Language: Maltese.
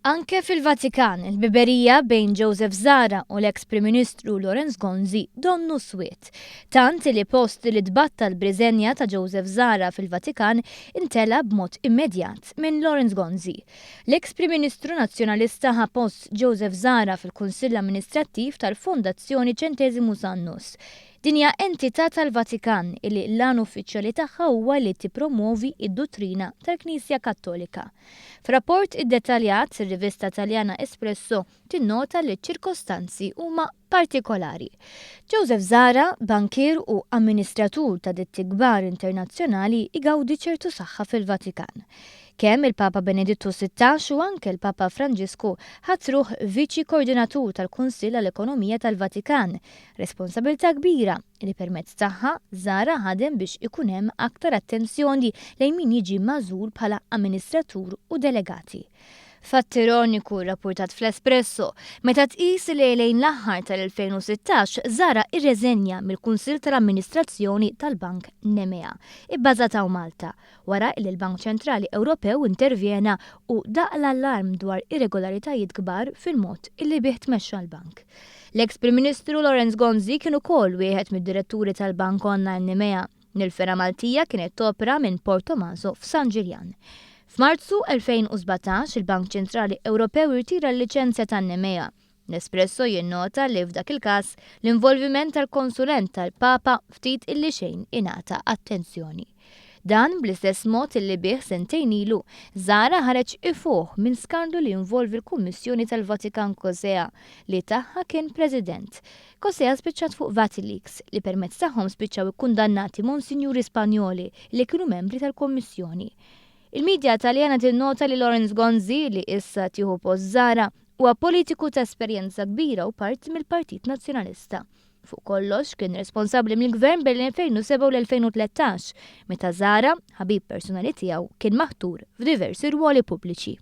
Anke fil-Vatikan, il-biberija bejn Joseph Zahra u l-eks Prim Ministru Lawrence Gonzi donnu swiet. Tant li post li tbattal b'riżenja ta' Joseph Zahra fil-Vatikan intela' b'mod immedjat minn Lawrence Gonzi. L-eks Prim Ministru Nazzjonalista ħa post Joseph Zahra fil-Kunsill Amministrattiv tal-Fondazzjoni Centesimus Annus. Din hija entità tal-Vatikan illi l-għan uffiċjali tagħha huwa li tippromwovi d-duttrina tal-Knisja Kattolika. F'rapport iddettaljat, ir-rivista Taljana Espresso tinnota li ċ-ċirkostanzi huma partikolari. Joseph Zahra, bankier u amministratur ta' ditti kbar internazzjonali jgawdi ċertu saħħa fil-Vatikan. Kemm il-Papa Benedittu 16 u anke l-Papa Franġisku ħatruh Viċi Koordinatur tal-Kunsill għall-Ekonomija tal-Vatikan, responsabilità kbira li permezz tagħha Zahra ħadem biex ikun hemm aktar attenzjoni lejn min jiġi magħżul bħala amministratur u delegati. Fatt ironiku rrappurtat fl-Espresso, meta tqis li lejn l-aħħar tal-2016 Zahra irreżenja mill-Kunsill tal-Amministrazzjoni tal-Bank Nemea, ibbażat hawn Malta, wara li l-Bank Ċentrali Ewropew intervjena u daqq l-allarm dwar irregolaritajiet kbar fil-mod illi bih tmexxa l-bank. L-eks Prim Ministru Lawrence Gonzi kien ukoll wieħed mid-diretturi tal-Bank Online Nemea, li l-fergħa Maltija kienet topera minn Portomaso f'San Ġiljan. F'Marzu 2017, il-Bank Ċentrali Ewropew irtira l-liċenzja ta' Nemea. L-Espresso jinnota li f'dak il-każ, l-involviment tal-konsulent tal-Papa ftit illi xejn ingħata attenzjoni. Dan bl-istess mod illi bih sentejn ilu, Zahra ħareġ ifuħ minn skandlu li jinvolvi l-Kummissjoni tal-Vatikan Cosea li tagħha kien President. Cosea spiċċat fuq Vatileaks li permezz tagħhom spiċċaw ikkundannati monsinjuri Spanjoli li kienu membri tal-Kummissjoni. Il-media Taljana tinnota li Lawrence Gonzi, li issa qed jieħu post Zahra, Huwa politiku ta' esperjenza kbira u parti mill-Partit Nazzjonalista. Fuq kollox, kien responsabbli mill-Gvern bejn l-2007 u l-2013, meta Zahra, ħabib personali tiegħu, kien maħtur f'diversi rwoli pubbliċi.